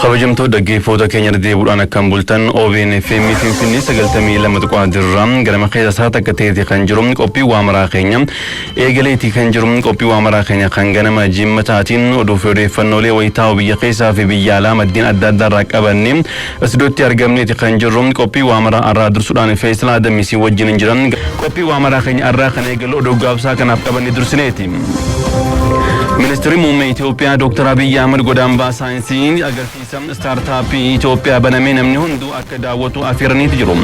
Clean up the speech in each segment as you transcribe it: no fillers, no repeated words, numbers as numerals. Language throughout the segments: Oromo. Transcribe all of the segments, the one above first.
Kabajamtoota dhaggeeffattoota keenya irra deebi'uudhaan akkam bultan. OBN FM Finfinnee 92.4 ganama keessa isaa takka ta'eeti kan jiru. Qophii waa maraa keenya eegaleeti kan jiru. Qophii waa maraa keenya kan ganama jimmataatiin oduu fi odeeffannoolee wayitaa'u biyya keessaa fi biyya alaa maddeen adda addaa irraa qabanne istuudiyootti argamneeti kan jirru. Qophii waa maraa irraa dursuudhaan Feesal Adamisii wajjin hin jiran. Qophii waa maraa keenya irraa kan eegalu oduu gabaabsaa kanaaf qabanne dursineeti. Ministeerri muummee Itoophiyaa Dr. Abiyyi Ahmad godaambaa saayinsii agarsiisa istaartaappii Itoophiyaa banamee namni hunduu akka daawwatu affeeraniiti jiru.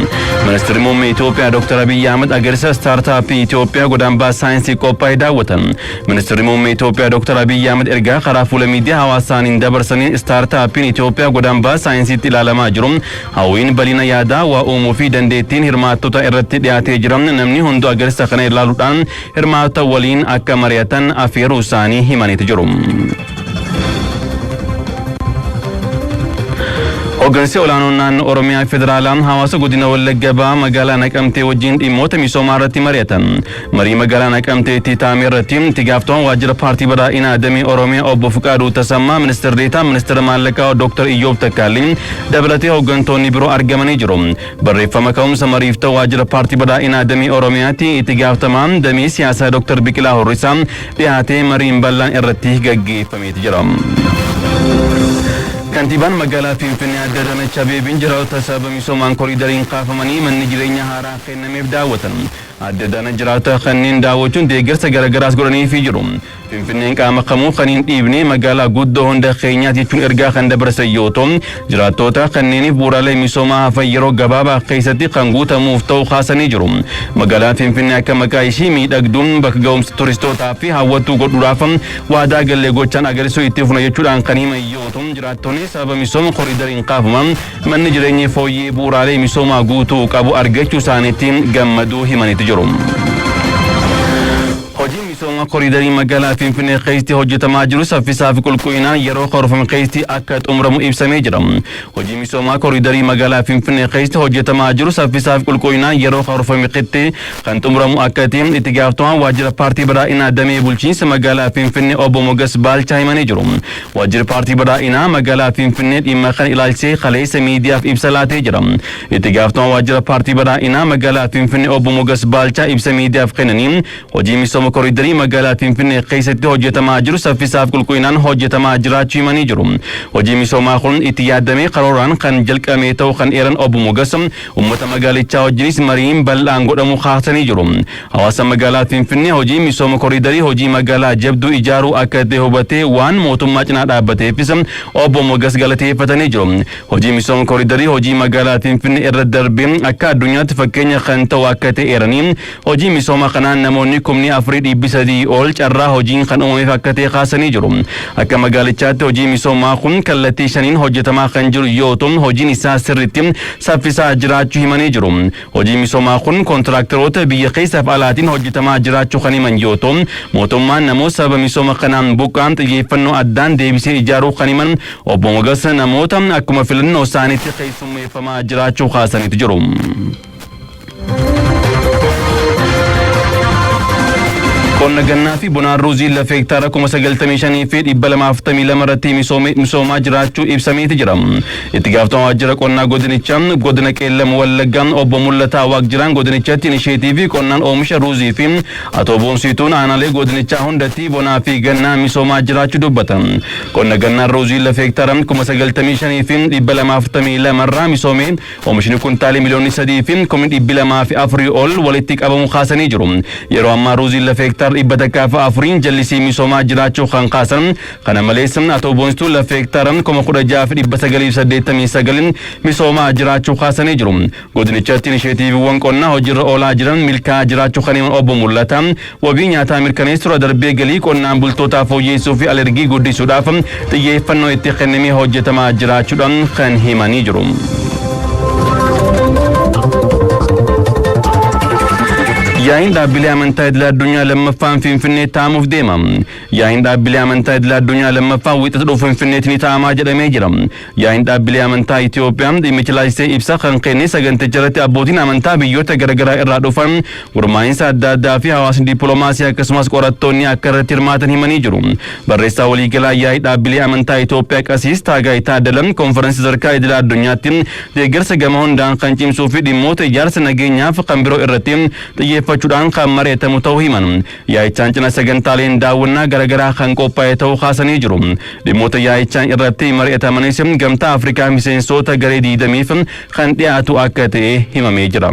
Ministeerri muummee Itoophiyaa Dr. Abiyyi Ahmad agarsiisa istaartaappii Itoophiyaa godaambaa saayinsii qophaa'e daawwatan. Ministeerri muummee Itoophiyaa Dr. Abiyyi Ahmad ergaa karaa fuula miidiyaa hawaasaaniin dabarsaniin istaartaappiin Itoophiyaa godaambaa saayinsiitti ilaalamaa jiru. Hawwiin bal'ina yaadaa waa uumuu fi dandeettiin hirmaattota irratti dhiyaatee jira. Namni hunduu agarsiisa kana ilaaluudhaan hirmaattota waliin akka mari'atan affeeruu isaanii himaniitu jiru. Hooggansi olaanoon naannoo Oromiyaa Federaalaa hawaasa godina Wallagga Bahaa magaalaa Naqamtee wajjin dhimmoota misoomaa irratti mari'atan. Marii magaalaa Naqamteetti taa'ame irratti itti gaafatamaan waajjira paartii badhaadhinaa damee Oromiyaa obbo Fuqaaduu Tasammaa, ministeera deetaa ministeera maallaqaa Dr. Iyyoob Takkaalli dabalatee hooggantoonni biroo argamanii jiru. Barreeffama ka'umsa mariif ta'u waajjira paartii badhaadhinaa damee Oromiyaatti itti gaafatamaan damee siyaasaa Dr. Biqilaa Horrisaa dhiyaatee mariin bal'aan irratti gaggeeffameeti jira. Kantiibaan magaalaa Finfinnee Aadde Adaanach Abeebeen jiraattota sababa misoomaan koriidariin kaafamanii manni jireenyaa haaraa kennameef daawwatan. Aadde Adaanach jiraattota kanneen daawwachuun deeggarsa garaagaraas godhaniifii jiru. Finfinneen qaama kamuu kan hin dhiibne magaalaa guddoo hunda keenyaati jechuun ergaa kan dabarsan yoo ta'u, jiraattota kanneeniif bu'uuraalee misoomaa hafan yeroo gabaabaa keessatti kan guutamuuf ta'u kaasanii jiru. Magaalaan Finfinnee akka maqaa ishii miidhagduun bakka ga'umsa turistootaa fi hawwattuu godhuudhaaf waadaa gallee gochaan agarsiisuu itti fufna jechuudhaan kan himan yoo ta'u, jiraattonni sababa misooma koriidariin kaafaman manni jireenya fooyyee bu'uuraalee misoomaa guutuu qabu argachuu isaaniitti gammaduu himaniitu jiru. Hojiin misooma koriidarii magaalaa Finfinnee keessatti hojjetamaa jiru saffisaa fi qulqullinaan yeroo karoorfame keessatti akka xumuramu ibsamee jira. Hojii misoomaa koriidarii magaalaa Finfinnee keessatti hojjetamaa jiru saffisaa fi qulqullinaan yeroo karoorfame keessatti kan xumuramu akka ta'e itti gaafatamaan waajjira paartii badhaadhinaa damee bulchiinsa magaalaa Finfinnee obbo Mogas Baalchaa himanii jiru. Waajjirri paartii badhaadhinaa magaalaa Finfinnee dhimma kana ilaalchisee kaleessa miidiyaaf ibsa laatee jira. Itti gaafatamaan waajjira paartii badhaadhinaa magaalaa Finfinnee obbo Mogas Baalchaa ibsa miidiyaaf kennaniin hojii misooma koriidarii magaalaa Finfinnee keessatti hojjetamaa jiru saffisaa fi qulqullinaan hojjetamaa jiraachuu himanii jiru. Hojii misoomaa kun itti yaadamee karooraan kan jalqabame ta'uu kan eeran obbo Mogas uummata magaalichaa wajjinis mariin bal'aan godhamu kaasanii jiru. Hawaasa magaalaa Finfinnee hojii misooma koriidarii hojii magaalaa jabduu ijaaruu akka ta'e hubatee waan mootummaa cinaa dhaabbateefis obbo Mogas galateeffatanii jiru. Hojii misooma koriidarii hojii magaalaa Finfinnee irra darbee akka addunyaatti fakkeenya kan ta'u akka ta'e eeranii, hojii misooma kanaan namoonni 4,300 ol carraa hojiin kan uumameef akka ta'e kaasanii jiru. Akka magaalichaatti hojii misoomaa kun kallattii shaniin hojjetamaa kan jiru yoo ta'u, hojiin isaa sirriitti saffisaa jiraachuu himanii jiru. Hojii misoomaa kun kontiraaktaroota biyya keessaaf alaatiin hojjetamaa jiraachuu kan himan yoo ta'u, mootummaan namoota sababa misooma kanaan buqqa'an xiyyeeffannoo addaan deebisee ijaaruu kan himan obbo Mogas namoota akkuma filannoo isaaniitti keessummeeffamaa jiraachuu kaasaniitu jiru. Qonna gannaa fi bonaan ruuzii lafa hektaara 95,242 irratti misoomaa jiraachuu ibsameeti jira. Itti gaafatamaa waajjira qonnaa godinichaa godina Qeellam Wallaggaa obbo Mul'ataa Waaqjiraan godinichatti inisheetiivii qonnaan oomisha ruuzii fi atoo boonsiituun aanaalee godinichaa hundatti bonaa fi gannaa misoomaa jiraachuu dubbatan. Qonna gannaan ruuzii lafa hektaara 95,242 irraa misoomee oomishni kuntaalii miliyoonni 3 fi 204,000 ol walitti qabamu kaasanii jiru. Yeroo ammaa ruuziin lafa hektaara 104 jallisii misoomaa jiraachuu kan kaasan, kana malees atoo boonsituu lafa hektaara 16,989 misoomaa jiraachuu kaasanii jiru. Godinichatti inisheetiiviiwwan qonnaa hojiirra oolaa jiran milkaa'aa jiraachuu kan himan obbo Mul'ataa, wabii nyaataa mirkaneessuurra darbee galii qonnaan bultootaa fooyyeessuu fi alergii guddisuudhaaf xiyyeeffannoo itti kennamee hojjetamaa jiraachuudhaan kan himanii jiru. Yaa'iin dhaabbilee amantaa idil addunyaa lammaffaan Finfinnee taa'amuuf deema. Yaa'iin dhaabbilee amantaa idil addunyaa lammaffaan Wiixata dhufu Finfinneetti ni taa'amaa jedhamee jira. Yaa'iin dhaabbilee amantaa Itoophiyaa dhimmicha ilaalchisee ibsa kan kenne saganticha irratti abbootiin amantaa biyyoota garaagaraa irraa dhufan, gurmaa'insa adda addaa fi hawaasni dippiloomaasii akkasumas qorattoonni akka irratti hirmaatan himanii jiru. Barreessaa waliigalaa yaa'ii dhaabbilee amantaa Itoophiyaa Qasiis Taagaay Taaddalam konferansii sadarkaa idil addunyaatti deeggarsa gama hundaan kan cimsuu fi dhimmoota ijaarsa nageenyaaf kan biroo irratti xiyyeeffachuudhaan kan mari'atamu ta'uu himan. Yaa'ichaan cina sagantaaleen daawwannaa garaagaraa kan qophaa'e ta'uu kaasanii jiru. Dhimmoota yaa'ichaan irratti mari'atamanis Gamtaa Afrikaa miseensota garee 20f kan dhiyaatu akka ta'e himamee jira.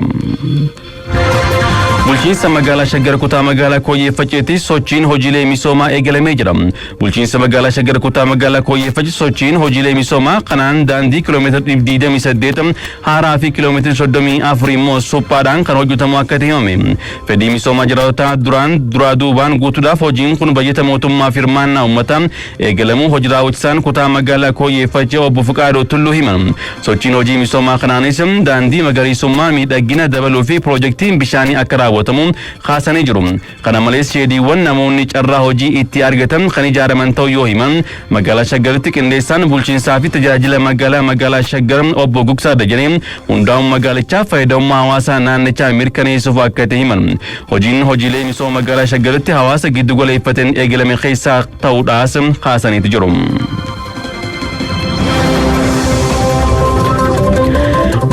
Bulchiinsa magaalaa Shaggar kutaa magaalaa Kooyyee Facceetti sochiin hojiilee misoomaa eegalamee jira. Bulchiinsa magaalaa Shaggar kutaa magaalaa Kooyyee Faccee sochiin hojiilee misoomaa kanaan daandii kiiloomeetira 28 haaraa fi kiiloomeetira 34 immoo suphaadhaan kan hojjetamu akka ta'e himame. Fedhii misoomaa jiraattota duraan duraa duubaan guutuudhaaf hojiin kun bajeta mootummaa fi hirmaannaa uummataa eegalamuu hojii raawwachisaan kutaa magaalaa Kooyyee Faccee obbo Fuqaadoo Tulluu himan. Sochiin hojii misoomaa kanaanis daandii magariisummaa miidhagina dabaluu fi piroojeektiin bishaanii akka raawwatamu kaasanii jiru. Kana malees sheediiwwan namoonni carraa hojii itti argatan kan ijaaraman ta'uu yoo himan, magaalaa Shaggaritti qindeessaan bulchiinsaa fi tajaajila magaalaa Shaggar obbo Gugsaa Dajanee hundaa'uun magaalichaa fayyadamummaa hawaasaa naannichaa mirkaneessuuf akka ta'e himan. Hojiin hojiilee misooma magaalaa Shaggaritti hawaasa giddu galeeffateen eegalame keessaa ta'uudhaas kaasaniitu jiru.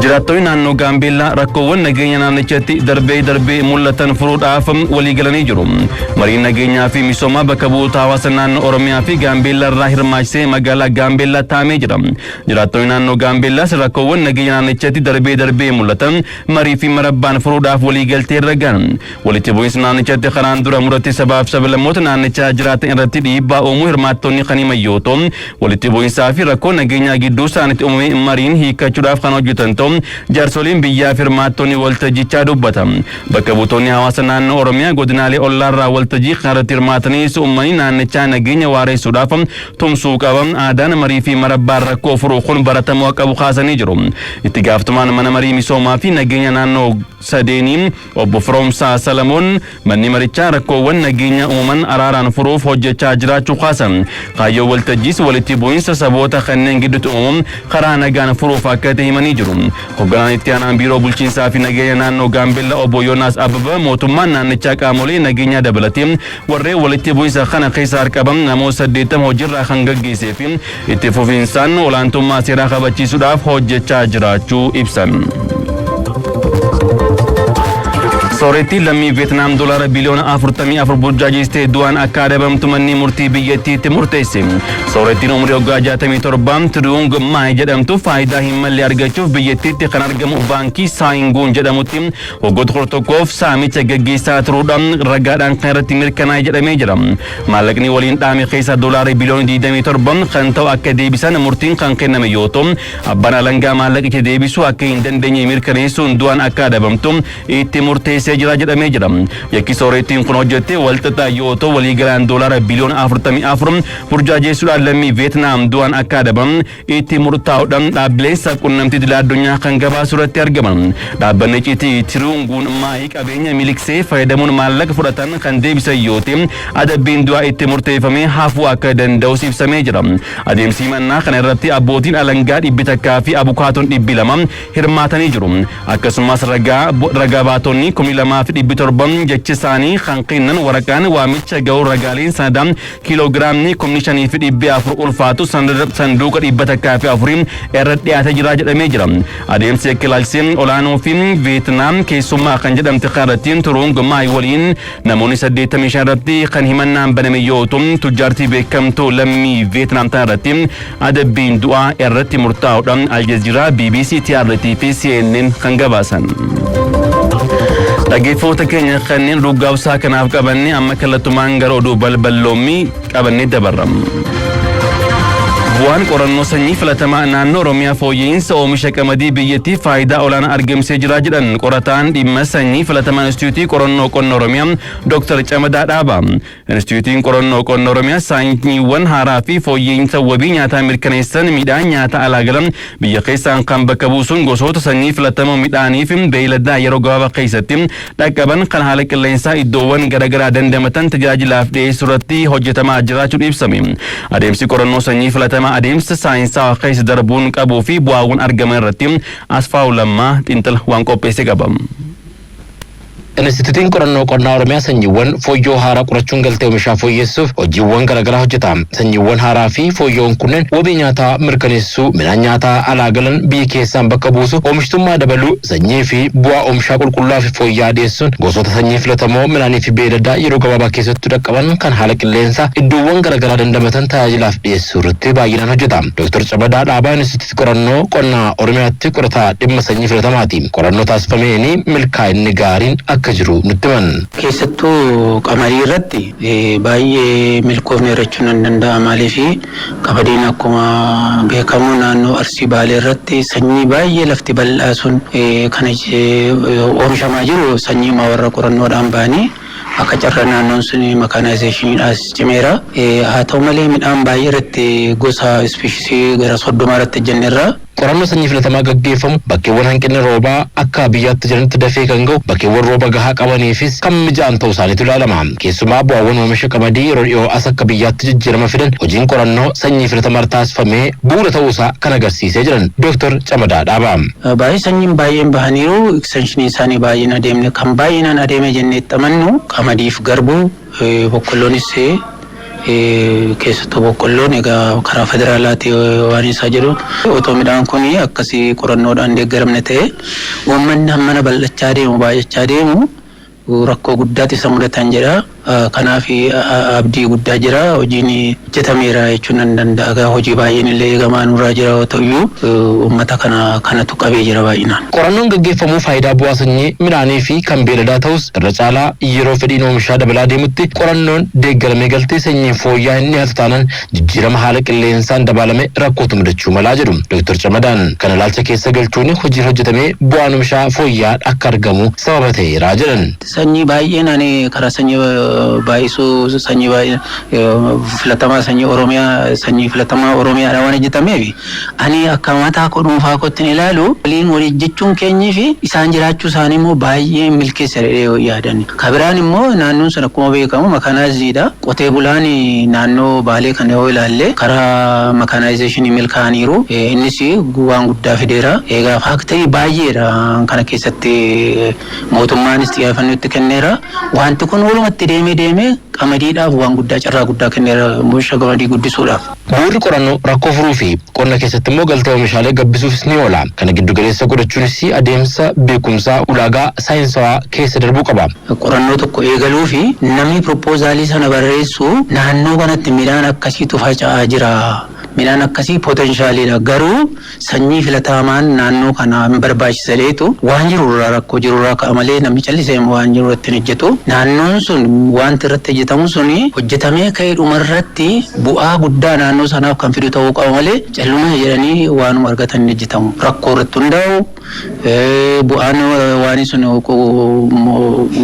Jiraattonni naannoo Gaambeellaa rakkoowwan nageenya naannichatti darbee darbee mul'atan furuudhaaf walii galanii jiru. Mariin nageenyaa fi misoomaa bakka bu'oota hawaasa naannoo Oromiyaa fi Gaambeellaa irraa hirmaachisee magaalaa Gaambeellaa taa'amee jira. Jiraattonni naannoo Gaambeellaas rakkoowwan nageenya naannichatti darbee darbee mul'atan marii fi marabbaan furuudhaaf walii galtee irra gahan. Walitti bu'iinsa naannichatti kanaan dura mudate sabaaf sablammoota naannichaa jiraatan irratti dhiibbaa uumuu hirmaattonni kan himan yoo ta'u, walitti bu'iinsaa fi rakkoo nageenyaa gidduu isaaniitti uumame mariin hiikkachuudhaaf kan hojjetan ta'u jaarsoliin biyyaa fi hirmaattonni waltajjichaa dubbata. Bakka buutonni hawaasa naannoo Oromiyaa godinaalee ollaarraa waltajjii kanarratti hirmaatanis uummanni naannichaa nageenya waareessuudhaaf tumsuu qaba. Aadaan marii fi marabbaan rakkoo furuu kun baratamuu akka qabu kaasanii jiru. Itti gaafatamaan mana marii misoomaa fi nageenya naannoo sadeenii obbo Firoomsaa Salamoon manni marichaa rakkoowwan nageenya uumaman araaraan furuuf hojjechaa jiraachuu kaasan. Kaayyoo waltajjiis walitti bu'iinsa saboota kanneen gidduutti uumamu karaa nagaan furuuf akka ta'e himanii jiru. Hoogganaan itti aanaan biiroo bulchiinsaa fi nageenya naannoo Gaambeellaa obbo Yoonaas Abbabaa mootummaan naannichaa qaamolee nageenyaa dabalatee warreen walitti bu'iinsa kana keessa harqaban namoota 80 hojiirraa kan gaggeessee fi itti fufiinsaan olaantummaa seeraa kabachiisuudhaaf hojjechaa jiraachuu ibsan. Soorettiin lammii Veetnaam doolaara biliyoona 44 burjaajistee du'aan akka adabamtu manni murtii biyyattiitti murteesse. Soorettiin umurii waggaa 67 Tiriyoong Maay jedhamtu faayidaa hin malle argachuuf biyyattiitti kan argamu baankii Saayinguun jedhamutti waggoota 11f saamicha gaggeessaa turuudhaan ragaadhaan kan irratti mirkanaa'e jedhamee jira. Maallaqni waliin dhaame keessaa doolaara biliyoona 27 kan ta'u akka deebisan murtiin kan kenname yoo ta'u, abbaan alangaa maallaqicha deebisuu akka hin dandeenye mirkaneessuun du'aan akka adabamtu itti murteessee jira jedhamee jira. Yakki soorettiin kun hojjette walxaxaa yoo ta'u waliigalaan doolaara biliyoona 44 burjaajeessuudhaan lammii Veetnaam du'aan akka adabamu itti murtaa'uudhaan dhaabbileen sabquunnamtii idil addunyaa kan gabaasu irratti argaman. Dhaabbanni icciitii Tiruunguun maayii qabeenya miliksee fayyadamuun maallaqa fudhatan kan deebisan yoo ta'e adabbiin du'aa itti murteeffamee hafuu akka danda'us ibsamee jira. Adeemsi himannaa kana irratti abbootiin alangaa 100 fi abukaatoon 200 hirmaatanii jiru. Akkasumas ragaa baatonni 2700 jechi isaanii kan kennan waraqaan waamicha ga'uu ragaaleen sanadaa kiiloogiraamni 5400 ulfaatu sanduuqa 104 irra dhiyaatee jira jedhamee jira. Adeemsi yakka ilaalchisee olaanoo fi Veetnaam keessummaa kan jedhamte kanarratti Turuung Maay waliin namoonni 85 irratti kan himannaan baname yoo ta'u tujjaartii beekamtuu lammii Veetnaam tanarratti adabbiin du'aa irratti murtaa'uudhaan Aljazeeraa, BBC, TRT fi CNN kan gabaasan. Dhaggeeffattoota keenya kanneen dhugaabsaa kanaaf qabanne amma kallattumaan gara oduu balballoommii qabannee dabarra. Bu'aan qorannoo sanyii filatamaa naannoo Oromiyaa fooyya'insa oomisha qamadii biyyattiif faayidaa olaanaa argamsiisee jira jedhan qorataan dhimma sanyii filatamaa Inistituutii Qorannoo Qonna Oromiyaa Dr. Camadaa Dhaabaa. Inistituutiin Qorannoo Qonna Oromiyaa sanyiiwwan haaraa fi fooyya'insa wabii nyaataa mirkaneessan midhaan nyaata alaa galan biyya keessaan kan bakka buusuun gosoota sanyii filatamoo midhaanii fi beeyladaa yeroo gabaabaa keessatti dhaqqaban kan haala qilleensaa iddoowwan garaagaraa dandamatan tajaajilaaf dhiyeessuu irratti hojjetamaa jiraachuun ibsame. Adeemsi qorannoo sanyii filatamaa adeemsa saayinsaawaa keessa darbuun qabuu fi bu'aawwan argaman irratti Asfaawu Lammaa xiinxala waan qopheesse qaba. Inistituutiin Qorannoo Qonnaa Oromiyaa sanyiiwwan fooyyoo haaraa qorachuun galtee oomishaa fooyyessuuf hojiiwwan garaagaraa hojjeta. Sanyiiwwan haaraa fi fooyyoon kunneen wabii nyaataa mirkaneessuu, midhaan nyaataa alaa galan biyya keessaan bakka buusu, oomishtummaa dabaluu, sanyii fi bu'aa oomishaa qulqullaa fi fooyya'aa dhiyeessuun gosoota sanyii filatamoo midhaanii fi beeyladaa yeroo gabaabaa keessatti dhaqqaban kan haala qilleensaa iddoowwan garaagaraa dandamatan tajaajilaaf dhiyeessuu irratti baay'inaan hojjeta. Dr. Camadaa Dhaabaa Inistituutii Qorannoo Qonnaa Oromiyaatti qorataa dhimma sanyii filatamaati. Qorannoo taasifameen milkaa'inni gaariin akka jiru nutti himan. Keessattuu qamadii irratti baay'ee milkoofne jechuun nan danda'a. Maaliif, qamadiin akkuma beekamu naannoo Arsii, Baalee irratti sanyii baay'ee lafti bal'aa sun kan oomishamaa jiru sanyii warra qorannoodhaan ba'anii akka carra naannoon sun mechanizationiidhaas cimeera. Haa ta'u malee, midhaan baay'ee irratti gosa species gara 30 irratti hojjenneerra. Qorannoo sanyii filatamaa gaggeeffamu bakkeewwan hanqinni roobaa akka biyyaatti jiranitti dafee kan gahu, bakkeewwan rooba gahaa qabaniifis kan mija'an ta'uu isaaniitu ilaalama. Keessumaa bu'aawwan oomisha qamadii yeroo dhiyoo as akka biyyaatti jijjiirama fidan hojiin qorannoo sanyii filatamaa taasifamee bu'uura ta'uusaa kan agarsiisee jiran Dr. Camadaa Dhaabaa. Baay'ee sanyiin baay'een bahaniiru. Extensionii isaanii baay'een adeemne. Kan baay'inaan adeeme jennee itti amannu qamadiif garbuu, boqqolloonis, keessattuu boqqolloon egaa karaa federaalaati waan isaa jedhu. Otoo midhaan kun akkasii qorannoodhaan deeggaramne ta'e, uummanni hammana bal'achaa deemu, baay'achaa deemu, rakkoo guddaatu isa mudatan jedha. Kanaaf abdii guddaa jira. Hojiin hojjetameera jechuun nan danda'a. Hojii baay'een illee eegamaa nurraa jira yoo ta'uyyuu, uummata kana kanatu qabee jira baay'inaan. Qorannoon gaggeeffamu faayidaa bu'aa sanyii midhaanii fi kan beeyladaa ta'us, irra caalaa yeroo fedhiin oomishaa dabalaa deemutti qorannoon deeggaramee galtee sanyiin fooyya'aa hin dhiyaatu taanaan jijjiirama haala qilleensaan dabalame rakkootu mudachuu malaa jedhu Dr. Camadaan. Kana ilaalcha keessa galchuun hojiin hojjetamee bu'aan oomishaa fooyya'aan akka argamu sababa ta'eera jedhan. Sanyii baay'een ani karaa sanyii baay'isuu, sanyii baay'ee filatamaa, sanyii Oromiyaa, sanyii filatamaa Oromiyaadhaan waan hojjetameef, ani akka mataa koo dhuunfaa kootti ilaalu waliin walii jechuun keenyii fi isaan jiraachuu isaanii immoo baay'ee milkeessa jedhee yaadan. Kabiraan immoo naannoon sun akkuma beekamu mechanizediidha. Qotee bulaan naannoo Baalee kana yoo ilaalle karaa mechanizationii milkaa'aniiru. Innis waan guddaa fideera. Egaa factorii baay'eedha kana keessatti mootummaanis xiyyeeffannoo itti kenneera. Wanti kun walumatti deemee deemee qamadiidhaaf waan guddaa, carraa guddaa kenneera oomisha qamadii guddisuudhaaf. Bu'uurri qorannoo rakkoo furuu fi qonna keessatti immoo galtee oomishaalee gabbisuufis ni oola. Kana giddu galeessa godhachuunis adeemsa beekumsaa ulaagaa saayinsawaa keessa darbuu qaba. Qorannoo tokko eegaluu fi namni proposalii sana barreessu naannoo kanatti midhaan akkasiitu faca'aa jira. Midhaan akkasii potentialiidha. Garuu sanyii filatamaan naannoo kanaa hin barbaachisa jedheetu waan jirurraa, rakkoo jirurraa ka'a malee namni callisee waan jiru irratti hin hojjetu. Naannoon sun wanti irratti hojjetamu suni hojjetamee ka'ee dhumarratti bu'aa guddaa naannoo sanaaf kan fidu ta'uu qaba malee calluma jedhanii waanuma argatan hin hojjetamu. Rakkoo irratti hundaa'u, bu'aan waan sun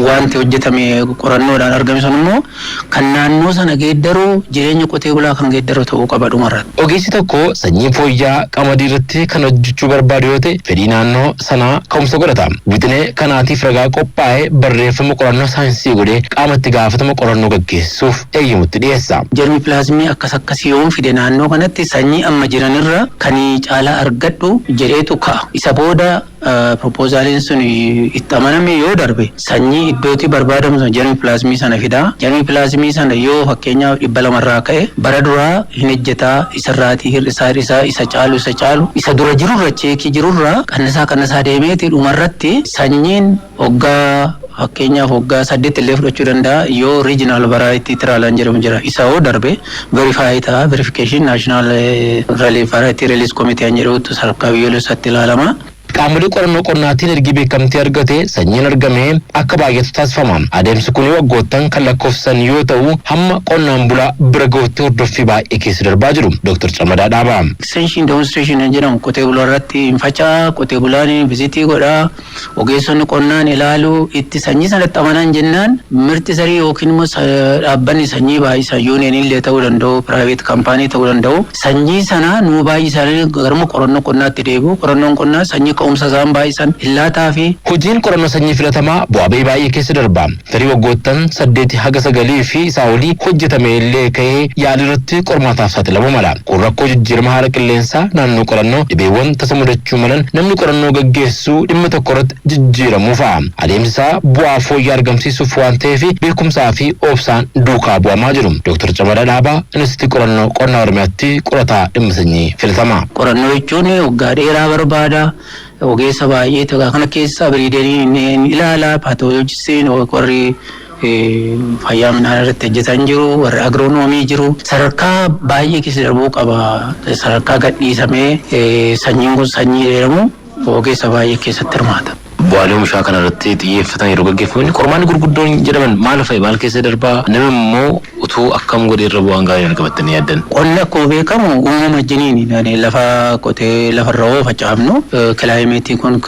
wanti hojjetame qorannoodhaan argame sun immoo kan naannoo sana geeddaru, jireenya qotee bulaa kan geeddaru ta'uu qaba dhumarratti. Ogeessi tokko sanyii fooyya'aa qamadii irratti kan hojjechuu barbaadu yoo ta'e, fedhii naannoo sanaa ka'umsa godhata. Wixinee kanaatiif ragaa qophaa'ee barreeffama qorannoo saayinsii godhee qaama itti gaafatama qorannoo gaggeessuuf eeyyamutti dhiyeessa. Germplasmii akkas akkasii yoon fide naannoo kanatti sanyii amma jiranirra kan caalaa argadhu jedheetu ka'a. Isa booda proposaliin sun itti amaname yoo darbe, sanyii iddootti barbaadamu sana germplasmii sana fida. Germplasmii sana yoo fakkeenyaaf 200rraa ka'e, bara duraa hin ejjetaa, isarraatii hir'isaa hir'isaa, isa caalu, isa caalu, isa dura jirurra, checkii jirurra qannasaa qannasaa deemeeti dhumarratti sanyiin hoggaa fakkeenyaaf waggaa 8 illee fudhachuu danda'a. Yoo regional variety trialaan jedhamu jira, isa yoo darbe verify ta'a. Verification National Variety Release Committee jedhamutu sadarkaa biyyoolessaatti ilaalama. Qaamolee qorannoo qonnaatiin ergi beekamtii argate sanyiin argame akka baay'atu taasifama. Adeemsi kun waggoottan kan lakkoofsan yoo ta'u, hamma qonnaan bulaa bira gahutti hordoffii baay'ee keessa darbaa jiru. Dr. Camadaa Dhaabaa. Extension demonstration jedhamu qotee bulaa irratti hin faca'a, qotee bulaan visit godhaa, ogeessonni qonnaan ilaalu, itti sanyii sanatti amanan jennaan mirti sarii yookiin immoo dhaabbanni sanyii baay'isan, union illee ta'uu danda'u, private company ta'uu danda'u, sanyii sana nuu baay'isan garuma qorannoo qonnaatti deebi'u. Qorannoon qonnaa sanyii ka'umsa isaan baay'isan illaataa fi Hojiin qorannoo sanyii filatamaa bu'aa bahii baay'ee keessa darba. Tarii waggoottan 8 haga 9 fi isaa olii hojjetame illee ka'ee yaalii irratti qormaataaf saaxilamuu mala. Kun rakkoo jijjiirama haala qilleensaa, naannoo qorannoo, dhibeewwan tasa mudachuu malan, namni qorannoo gaggeessuu dhimma tokko irratti jijjiiramuu fa'a. Adeemsi isaa bu'aa fooyya'aa argamsiisuuf waan ta'eef beekumsaa fi obsaan duukaa bu'amaa jiru. Dr. Camadaa Dhaabaa, Inistiitii Qorannoo Qonnaa Oromiyaatti qorataa dhimma sanyii filatamaa. Qorannoo jechuun waggaa dheeraa barbaada. Ogeessa baay'ee kana keessa breederiin ni ilaala, pathologistiin, warri fayyaa midhaan irratti hojjetan jiru, warri agronomy jiru. Sadarkaa baay'ee keessa darbuu qaba. Sadarkaa gadhiisamee sanyiin kun sanyii jedhamu ogeessa baay'ee keessatti hirmaata. Bu'aalee oomishaa kana irratti xiyyeeffatan yeroo gaggeeffaman qormaanni gurguddoon jedhaman maal fa'i, maal keessa darbaa, nama immoo utuu akkam godhee irra bu'aan gaarii argattanii yaaddan? Qonni akkuma beekamu uumama wajjiniin lafa qotee lafarra hoo facaafnu, climateiin kun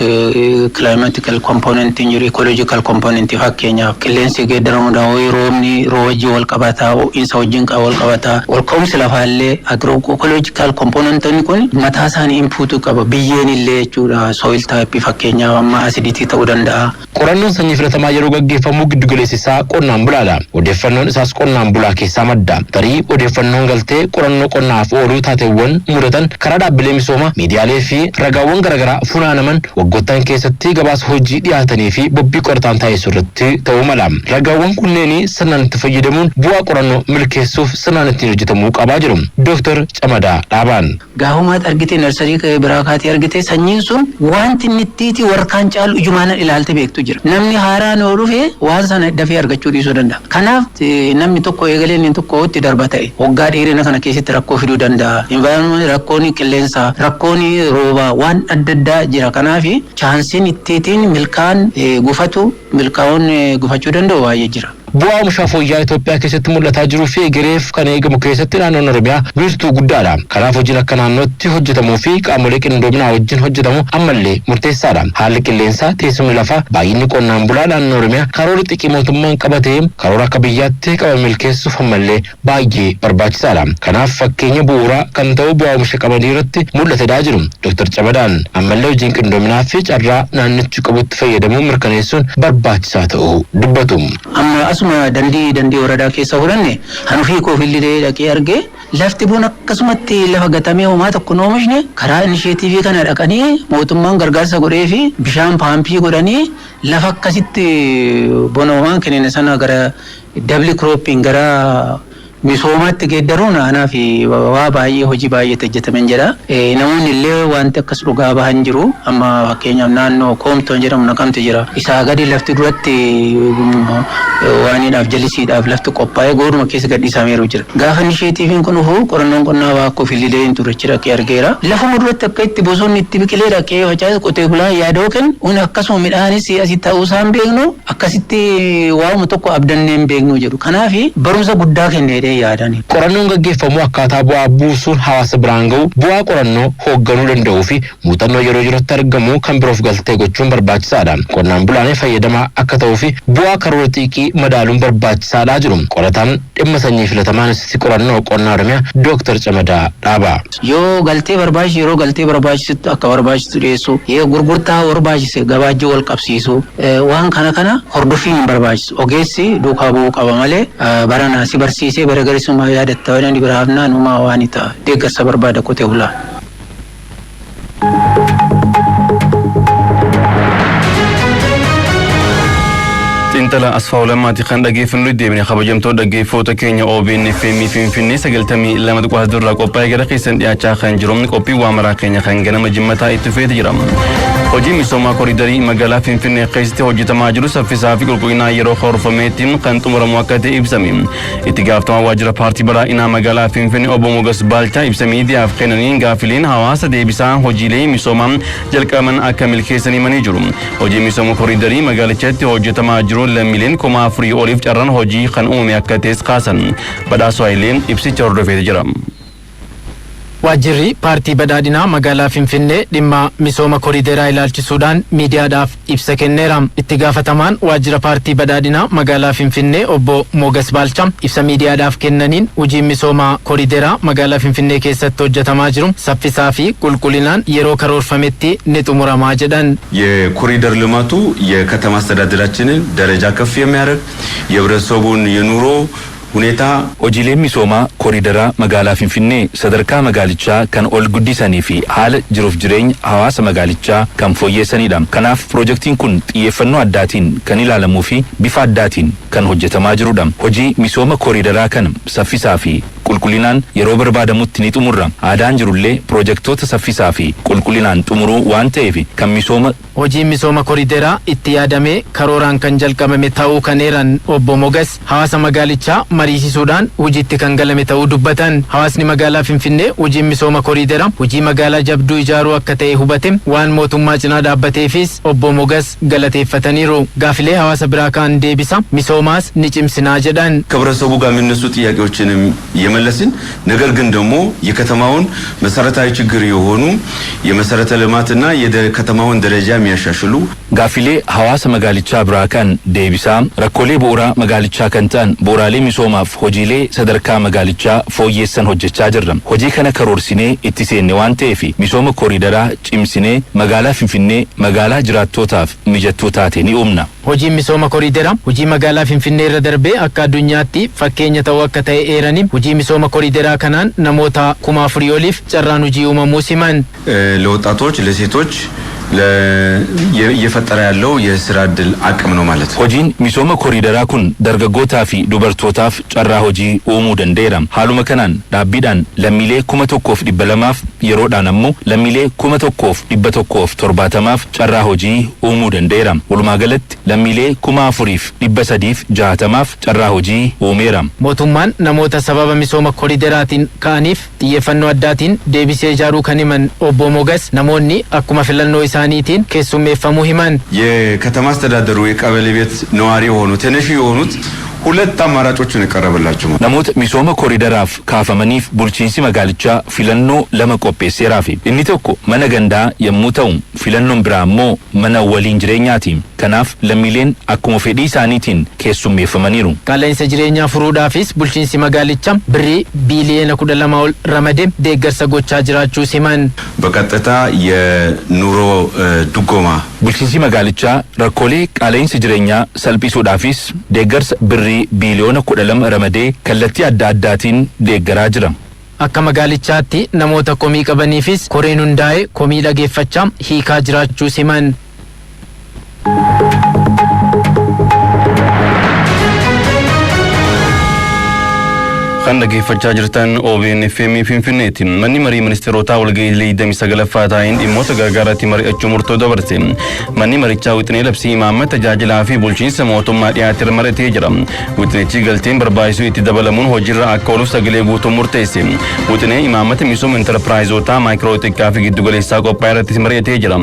climatical componentiin jiru, ecological componentii, fakkeenyaaf qilleensi geeddaramuudhaan ho'i roobni rooba wajjin wal qabataa, ho'iinsa wajjin wal qabataa, ol ka'umsi lafaallee agro ecological componentoonni kun mataa isaanii inputuu qaba, biyyeen illee jechuudha, soil type, fakkeenyaaf amma acidity ta'uu danda'a. Qorannoon sanyii filatamaa yeroo gaggeeffamu giddu galeessi isaa qonnaan bulaadha. Odeeffannoon isaas qonnaan bulaa keessaa madda. Tarii odeeffannoon galtee qorannoo qonnaaf ooluu taateewwan mudatan karaa dhaabbilee misoomaa, miidiyaalee fi ragaawwan garaagaraa funaanaman waggoottan keessatti gabaasa hojii dhiyaatanii fi bobbii qorataan taasisu irratti ta'uu mala. Ragaawwan kunneen sirnaan itti fayyadamuun bu'aa qorannoo milkeessuuf sirnaan ittiin hojjetamuu qabaa jiru. Dooktar Camadaa Dhaabaan. Gaafumaatti argite nursery biraa kaatee argite, sanyiin sun wanti inni ittiiti warkaan caalu ijumaan ilaalte beektu jira. Namni haaraan yoo dhufe waan sana dafee argachuu dhiisuu danda'a. Kanaaf namni tokko eegalee inni tokko itti darba ta'e waggaa dheerina kana keessatti rakkoo fiduu danda'a. Environment, rakkoon qilleensaa, rakkoon roobaa, waan adda addaa jira. Kanaaf chanceiin ittiitiin milkaan gufatu, milkaa'uun gufachuu danda'u baay'ee jira. Bu'aa oomishaa fooyya'aa Itoophiyaa keessatti mul'ataa jiruu fi egereef kan eegamu keessatti naannoon Oromiyaa wiirtuu guddaadha. Kanaaf hojiin akka naannootti hojjetamuu fi qaamolee qindoominaa wajjin hojjetamu ammallee murteessaadha. Haalli qilleensaa, teessumni lafaa, baay'inni qonnaan bulaa naannoo Oromiyaa karoora xiqqii mootummaan qabatee karoora akka biyyaatti qabame milkeessuuf ammallee baay'ee barbaachisaadha. Kanaaf fakkeenya bu'uuraa kan ta'u bu'aa oomisha qamadii irratti mul'atedhaa jiru. Dr. Camadaan ammallee hojiin qindoominaa fi carraa naannichi qabutti fayyadamuu mirkaneessuun barbaachisaa ta'uu dubbatu. Amma asuma dandii waradaa keessa fudhanne, hanufii koofillee dhaqee argee, lafti buna akkasumatti lafa gatamee homaa tokko hin oomishne, karaa initiative kana dhaqanii mootummaan gargaarsa godhee fi bishaan pump godhanii lafa akkasitti bona homaan kennine sana gara double cropping, gara misoomaatti geeddaruun anaa fi waa baay'ee hojii baay'eetu hojjetamen jedha. Namoonni illee wanti akkas dhugaa bahan jiru. Amma fakkeenyaaf naannoo Koomtoon jedhamu Naqamte jira. Isaa gadi lafti duratti waaniidhaaf jalisiidhaaf lafti qophaa'ee gooduma keessa gadhiisameeru jira. Gaafa initiativeiin kun dhufu qorannoon qonnaa waa akka ofillee hin turre dhaqee argeera. Lafuma duratti akka itti bosonni itti biqilee dhaqee facaase, qotee bulaan yaadoo kennu kun akkasuma midhaanis asii ta'uu isaan beeknu, akkasitti waa'uma tokko abdannee hin beeknu jedhu. Kanaaf barumsa guddaa kenneedhee yaadani. Qorannoon gaggeeffamu akkaataa bu'aa buusuun hawaasa biraan gahu, bu'aa qorannoo hoogganuu danda'uu fi muuxannoo yeroo jirutti argamu kan biroof galtee gochuun barbaachisaadha. Qonnaan bulaan fayyadamaa akka ta'uu fi bu'aa karoora xiiqii madaaluun barbaachisaadha jiru. Qorataan dhimma sanyii filatamaan Inistiitii Qorannoo Qonnaa Oromiyaa Dooktar Camadaa Dhaabaa. Yoo galtee barbaachisu, yeroo galtee barbaachisutti akka barbaachisu dhiyeessu, yoo gurgurtaa barbaachise gabaajii wal qabsiisu, waan kana kana hordoffiin hin barbaachisu. Ogeessi duukaa bu'uu qaba malee barana si barsiisee bara garisummaa yaadatta waan biraa hafnaan uumaa waan ta'a. Deeggarsa barbaada qotee bulaa. Xiinxala Asfaaw Lammaati kan dhaggeeffannu. Deebine, kabajamtoota dhaggeeffattoota keenya, OBN FM Finfinnee 92.4 irraa qophaa'ee gara keessan dhiyaachaa kan jiru qophii waa maraa keenya kan ganama jimmataa itti fufeeti jira. Hojii misoomaa koriidarii magaalaa Finfinnee keessatti hojjetamaa jiru saffisaa fi qulqullinaan yeroo karoorfametti kan xumuramu akka ta'e ibsame. Itti gaafatamaa waajjira paartii badhaadhinaa magaalaa Finfinnee obbo Mogas Baalchaa ibsa miidiyaaf kennaniin gaaffileen hawaasa deebisaa hojiilee misoomaa jalqabaman akka milkeessan himanii jiru. Hojii misooma koriidarii magaalichatti hojjetamaa jiru lammiileen 4,000 oliif carraan hojii kan uumame akka ta'es kaasan. Badhaasoo Hayilee ibsicha hordofee jira. Waajjirri paartii badhaadhinaa magaalaa Finfinnee dhimma misooma koriideraa ilaalchisuudhaan miidiyaadhaaf ibsa kenneera. Itti gaafatamaan waajjira paartii badhaadhinaa magaalaa Finfinnee obbo Mogas Baalcha ibsa miidiyaadhaaf kennaniin hojiin misooma koriideraa magaalaa Finfinnee keessatti hojjetamaa jiru saffisaa fi qulqullinaan yeroo karoorfametti ni xumuramaa jedhan. የኮሪደር ልማቱ የከተማ አስተዳደራችንን ደረጃ ከፍ የሚያደርግ የህብረተሰቡን የኑሮ ሁኔታ Hojiileen misoomaa koriidaraa magaalaa Finfinnee sadarkaa magaalichaa kan ol guddisanii fi haala jiruuf jireenya hawaasa magaalichaa kan fooyyessanidha. Kanaaf piroojeektiin kun xiyyeeffannoo addaatiin kan ilaalamuu fi bifa addaatiin kan hojjetamaa jirudha. Hojii misooma koriidaraa kana saffisaa fi qulqullinaan yeroo barbaadamutti ni xumurra. Aadaan jirullee piroojeektoota saffisaa fi qulqullinaan xumuruu waan ta'eef kan misooma Hojiin misooma koriideraa itti yaadamee karooraan kan jalqabame ta'uu kan eeran obbo Mogas hawaasa magaalichaa mariisisuudhaan hojiitti kan galame ta'uu dubbatan. Hawaasni magaalaa Finfinnee hojiin misooma koriideraa hojii magaalaa jabduu ijaaruu akka ta'e hubate waan mootummaa cinaa dhaabbateefis obbo Mogas galateeffataniiru. Gaafilee hawaasa biraa ka'an deebisa misoomaas ni cimsinaa jedhan. ከህብረተሰቡ ጋር የሚነሱ ጥያቄዎችንም እየመለስን ነገር ግን ደግሞ የከተማውን መሰረታዊ ችግር የሆኑ የመሰረተ ልማትና የከተማውን ደረጃ የሚያሻሽሉ Gaaffilee hawaasa magaalichaa biraa kan deebisaa rakkoolee bu'uuraa magaalichaa kan ta'an bu'uuraalee misoomaaf hojiilee sadarkaa magaalichaa fooyyessan hojjechaa jirra. Hojii kana karoorsinee itti seenne waan ta'eef misooma koriidaraa cimsinee magaalaa Finfinnee magaalaa jiraattootaaf mijattuu taate ni uumna. Hojiin misooma koriideraa hojii magaalaa Finfinnee irra darbee akka addunyaatti fakkeenya ta'uu akka ta'e eeranii hojii misooma koriideraa kanaan namoota 4,000 oliif carraan hojii uumamuu himan. ለወጣቶች፣ ለሴቶች እየፈጠረ ያለው የስራ እድል አቅም ነው ማለት ነው። Hojiin misooma koriidaraa kun dargaggootaa fi dubartootaaf carraa hojii uumuu danda'eera. Haaluma kanaan dhaabbiidhaan lammiilee 1,200f yeroodhaan ammoo lammiilee 1,170f carraa hojii uumuu danda'eera. Walumaa galatti lammiilee 4,360f carraa hojii uumeera. Mootummaan namoota sababa misooma koriideraatiin ka'aniif xiyyeeffannoo addaatiin deebisee ijaaruu kan himan obbo Mogas namoonni akkuma filannoo isaaniitiin keessummeeffamuu himan. የከተማ አስተዳደሩ የቀበሌ ቤት ነዋሪ የሆኑት ተነሺ የሆኑት ሁለት አማራጮችን የቀረበላቸው Namoota misooma koriidaraaf kaafamaniif bulchiinsi magaalichaa filannoo lama qopheesseeraafi. Inni tokko mana gandaa yommuu ta'u filannoon biraa immoo mana waliin jireenyaati. Kanaaf lammiileen akkuma fedhii isaaniitiin keessummeeffamaniiru. Qaala'insa jireenyaa furuudhaafis bulchiinsi magaalichaa birrii biiliyoona 12 ol ramade deeggarsa gochaa jiraachuu himan. በቀጥታ የኑሮ ድጎማ Bulchiinsi magaalichaa rakkoolee qaala'insa jireenyaa salphisuudhaafis deeggarsa birrii biiliyoona 12 ramadee kallattii adda addaatiin deeggaraa jira. Akka magaalichaatti namoota komii qabaniifis koreen hundaa'e komii dhageeffachaa hiikaa jiraachuu himan. Kan dhaggeeffachaa jirtan OBN FM Finfinneeti. Manni marii ministeerotaa walgahii 29ffaa taa'een dhimmoota gargaaraatti mari'achuu murtoo dabarse. Manni marichaa wixinee labsii imaammata tajaajilaa fi bulchiinsa mootummaa dhiyaate mari'atee jira. Wixinichi galteen barbaachisuu itti dabalamuun hojiirra akka ooluuf sagalee guutuu murteesse. Wixinee imaammata misooma intarpiraayizotaa maayikiroo xiqqaa fi giddugaleessaa qophaa'e irrattis mari'atee jira.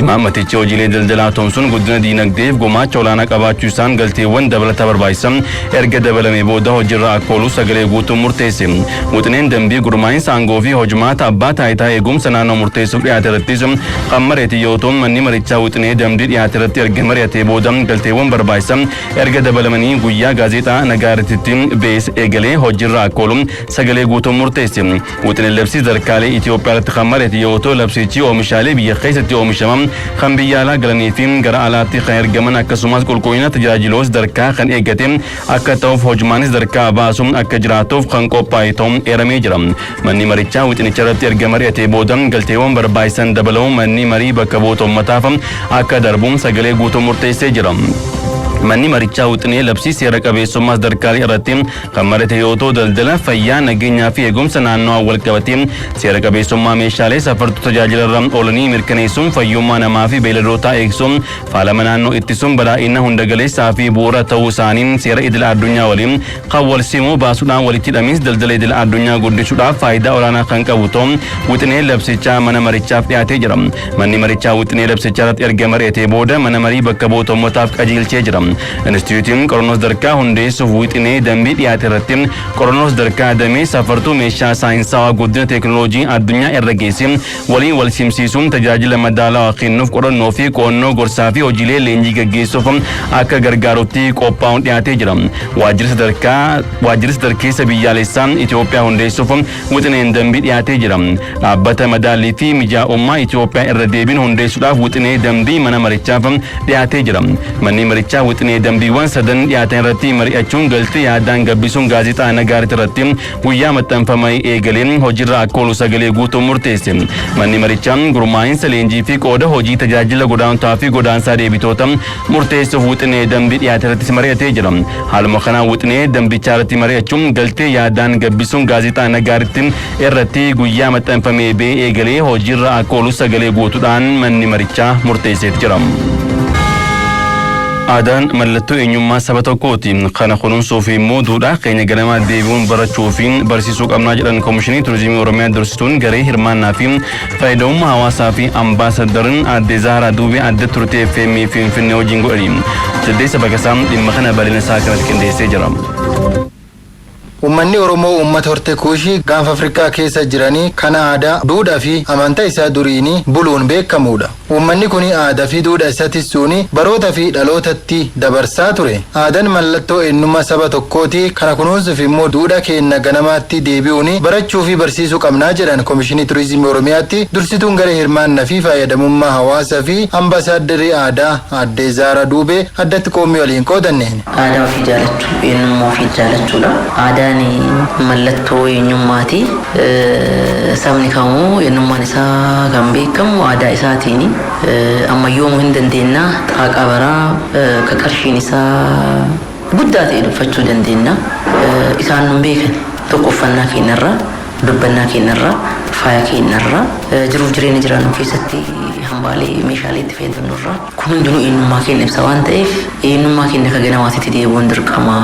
Imaammatichi hojiilee daldalaa tumsuun guddina diinagdeef gumaacha olaanaa qabaachuu isaan galteewwan dabalataa barbaachisan erga dabalamee booda hojiirra akka ooluuf sagalee guutuu murteesse. Wixineen dambii gurmaa'insa aangoo fi hojumaata abbaa taayitaa eegumsa naannoo murteessuuf dhiyaate irrattis kan mari'ate yoo ta'u manni marichaa wixinee dambii dhiyaate irratti erga mari'atee booda galteewwan barbaachisan erga dabalamanii guyyaa gaazexaa nagaarititti bees eegalee hojiirra akka oolu sagalee guutuu murteesse. Wixineen labsii sadarkaalee Itoophiyaa irratti kan mari'ate yoo ta'u labsichi oomishaalee biyya keessatti oomishaman kan biyya alaa galanii fi gara alaatti kan ergaman akkasumas qulqullina tajaajiloota sadarkaa kan eeggate akka ta'uuf hojumaanis sadarkaa baasuun akka jiraatuuf kan qophaa'e ta'uun eeramee jira. Manni marichaa wixinicha irratti erga mari'atee booda galteewwan barbaachisan dabalamuun manni marii bakka bu'oota uummataaf akka darbuun sagalee guutuu murteessee jira. Manni marichaa wixinee labsii seera qabeessummaa sadarkaalee irratti kan mari'ate yoo ta'u, daldala, fayyaa, nageenyaa fi eegumsa naannoo wal qabatee seera qabeessummaa meeshaalee safartuu tajaajila irra oolanii mirkaneessuun, fayyummaa namaa fi beeyladootaa eegsuun, faalama naannoo ittisuun, badhaadhina hundagaleessaa fi bu'uura ta'uu isaanii seera idila addunyaa waliin kan wal simuu baasuudhaan walitti hidhamiinsa daldala idila addunyaa guddisuudhaaf faayidaa olaanaa kan qabu ta'u wixinee labsichaa mana marichaaf dhiyaatee jira. Manni marichaa wixinee labsichaa irratti erga mari'atee booda mana marii bakka bu'oota uummataaf qajeelchee jira. Instituutiin qorannoo sadarkaa hundeessuuf wixinee dambii dhiyaate irratti qorannoo sadarkaa damee safartuu meeshaa saayinsawaa guddina teekinooloojii addunyaa irra geesse waliin wal simsiisuun tajaajila madaalawaa kennuuf qorannoo fi qo'annoo, gorsaa fi hojiilee leenjii gaggeessuuf akka gargaarutti qophaa'uun dhiyaatee jira. Waajjirri sadarkaa waajjirri sadarkeessa biyyaalessaa Itoophiyaa hundeessuuf wixineen dambii dhiyaatee jira. Dhaabbata madaallii fi mijaa'ummaa Itoophiyaa irra deebiin hundeessuudhaaf wixinee dambii mana marichaaf dhiyaatee jira. Manni marichaa wixinee dambiiwwan sadan dhiyaatan irratti mari'achuun galtee yaadaan gabbisuun gaazexaa Nagaarit irratti guyyaa maxxanfamee eegalee hojiirra akka oolu sagalee guutuun murteesse. Manni marichaa gurmaa'insa leenjii fi qooda hojii tajaajila godaantotaa fi godaansaa deebitoota murteessuuf wixinee dambii dhiyaate irrattis mari'atee jira. Haaluma kanaan wixinee dambichaa irratti mari'achuun galtee yaadaan gabbisuun gaazexaa Nagaaritti irratti guyyaa maxxanfamee ba'ee eegalee hojiirra akka oolu sagalee guutuudhaan manni marichaa murteessee jira. Aadaan mallattoo eenyummaa saba tokkooti. Kana kunuunsuuf immoo duudhaa keenya ganamaa deebi'uun barachuu fi barsiisuu qabnaa jedhan Koomishinii Turizimii Oromiyaa dursituun garee hirmaannaa fi fayyadamummaa hawaasaa fi ambaasadariin aadde Zaaraa Duubee adda turtee FM Finfinnee wajjin godhani. Jaldeessa Baqasaa dhimma kana bal'ina isaa kanatti qindeessee jira. Uummanni Oromoo uummata horte Kuushii gaanfa Afrikaa keessa jiranii kan aadaa, duudhaa fi amantaa isaa duriini buluun beekamudha. Uummanni kun aadaa fi duudhaa isaa tissuun baroota fi dhalootatti dabarsaa ture. Aadaan mallattoo eenyummaa saba tokkooti. Kana kunuunsuuf immoo duudhaa keenya ganamaatti deebi'uun barachuu fi barsiisuu qabnaa jedhan Komishinii Turizimii Oromiyaatti dursituun garee hirmaannaa fi fayyadamummaa hawaasaa fi ambaasaaddarii aadaa aadde Zaaraa Duubee addatti qoommii waliin qoodanneen. Aadaa ofii jaalachuu, eenyummaa ofii jaalachuudha. Aadaan mallattoo eenyummaati. Sabni kamuu eenyummaan isaa kan beekamu aadaa isaatiini. Ammayyoomuu hin dandeenya. Xaaqaa baraa ka qarshiin isaa guddaa ta'e dubbachuu dandeenya. Isaan nun beekan tokko uffannaa keenyarraa, dubbannaa keenyarraa, faaya keenyarraa, jiruuf jireenya jiraannu keessatti hambaalee meeshaalee itti fayyadamnurraa. Kun hundinuu eenyummaa keenya ibsa waan ta'eef eenyummaa keenya akka ganamaatitti deebi'uun dirqama.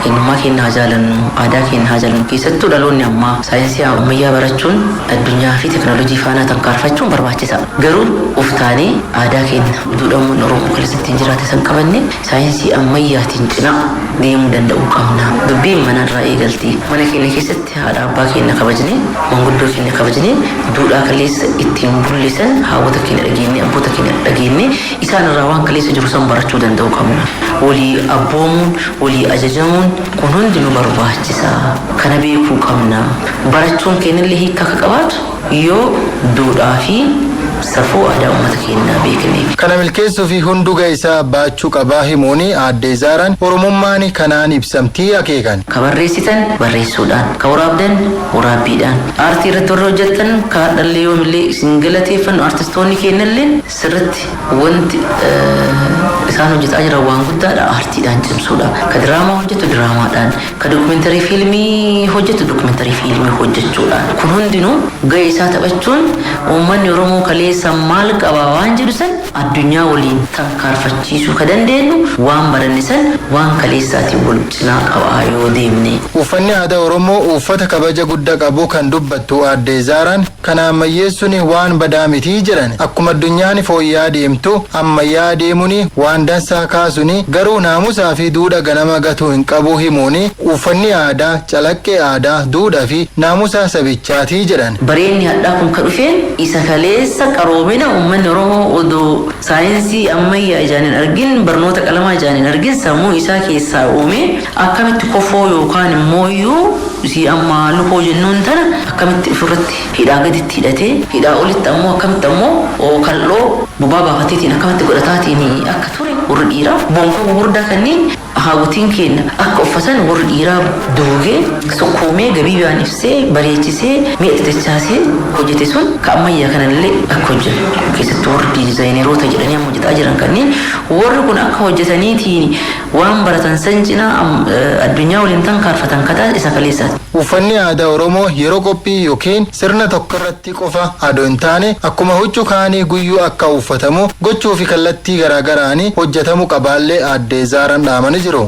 Eenyummaa keenya haa jaalannu, aadaa keenya haa jaalannu. Keessattuu dhaloonni ammaa saayinsii ammayyaa barachuun addunyaa fi teekinooloojii faana tankaarfachuun barbaachisaadha. Garuu of taanee aadaa keenya duudhaa uummanni Oromoo kaleessa ittiin jiraate san qabanne saayinsii ammayyaatiin cinaa deemuu danda'uu qabna. Dubbiin manarraa eegalti. Mana keenya keessatti haadha abbaa keenya kabajnee, manguddoo keenya kabajnee, duudhaa kaleessa ittiin bullisan haawwota keenya dhageenye, abboota keenya dhageenye isaan irraa waan kaleessa jiru san barachuu danda'uu qabna. Walii abboomuun, walii ajajamuun kun hundi nu barbaachisa. Kana beekuu qabna. Barachuun keenyallee hiika akka qabaatu yoo duudhaa fi safuu aadaa uummata keenyaa beekne. Kana milkeessuu fi hunduu ga'ee isaa baachuu qabaa himuun aadde Zaaraan Oromummaan kanaan ibsamtii akeekan. Ka barreessitan barreessuudhaan, ka waraabdan waraabbiidhaan, aartii irratti warra hojjettan ka dhalli yoomillee isin galateeffannu artistoonni keenyallee sirritti wanti isaan hojjetaa jiran waan guddaadha, aartiidhaan cimsuudha. Ka diraamaa hojjetu diraamaadhaan, ka dokumentarii fiilmii hojjetu dokumentarii fiilmii hojjechuudhaan. Kun hundinuu ga'ee isaa taphachuun uummanni Oromoo kaleessa maal qaba waan jedhu san addunyaa waliin tankaarfachiisuu ka dandeenyu waan baranne san waan kaleessaatiin wal cinaa qabaa yoo deemne. Uffanni aadaa Oromoo uffata kabaja guddaa qabu kan dubbattu aadde Zaaraan kana ammayyeessuun waan badaa miti jedhan. Akkuma addunyaan fooyya'aa deemtu ammayyaa deemuun waan dansaa kaasuun garuu naamusaa fi duudhaa ganama gatuu hin qabu himuun uffanni aadaa calaqqee aadaa, duudhaa fi naamusa sabichaatii jedhan. Bareenni hadhaa kun ka dhufeen isa kaleessa qaroomina uummanni Oromoo odoo saayinsii ammayyaa ijaan hin argin, barnoota qalamaa ijaan hin argin sammuu isaa keessaa uume akkamitti kofoo yookaan immoo iyyuu si amma lukoo jennuun tana akkamitti ofirratti hidhaa gaditti hidhatee hidhaa olitti ammoo akkamitti ammoo kal'oo bobaa baafateetiin akkamitti godhataatiin akka ture. Warri dhiiraa bonkoo gurguddaa kanneen haawwatiin keenya akka uffatan warri dhiiraa duugee, sukkuumee, gabiibaan ibsee, bareechisee, mi'a xixichaasee hojjete sun ka ammayyaa kanallee akka hojjetu, keessattuu warri diizaayineroota jedhanii amma hojjetaa jiran kanneen, warri kun akka hojjetaniitiin waan baratan san cinaa addunyaa waliin tan kaarfatan kataa isa kaleessaati. Uffanni aadaa Oromoo yeroo qophii yookiin sirna tokko irratti qofa adoo hin taane, akkuma huccuu kaanii guyyuu akka uffatamu gochuu fi kallattii garaagaraanii hojjetamuu qabaallee aadde Zaaraan dhaamanii jiru.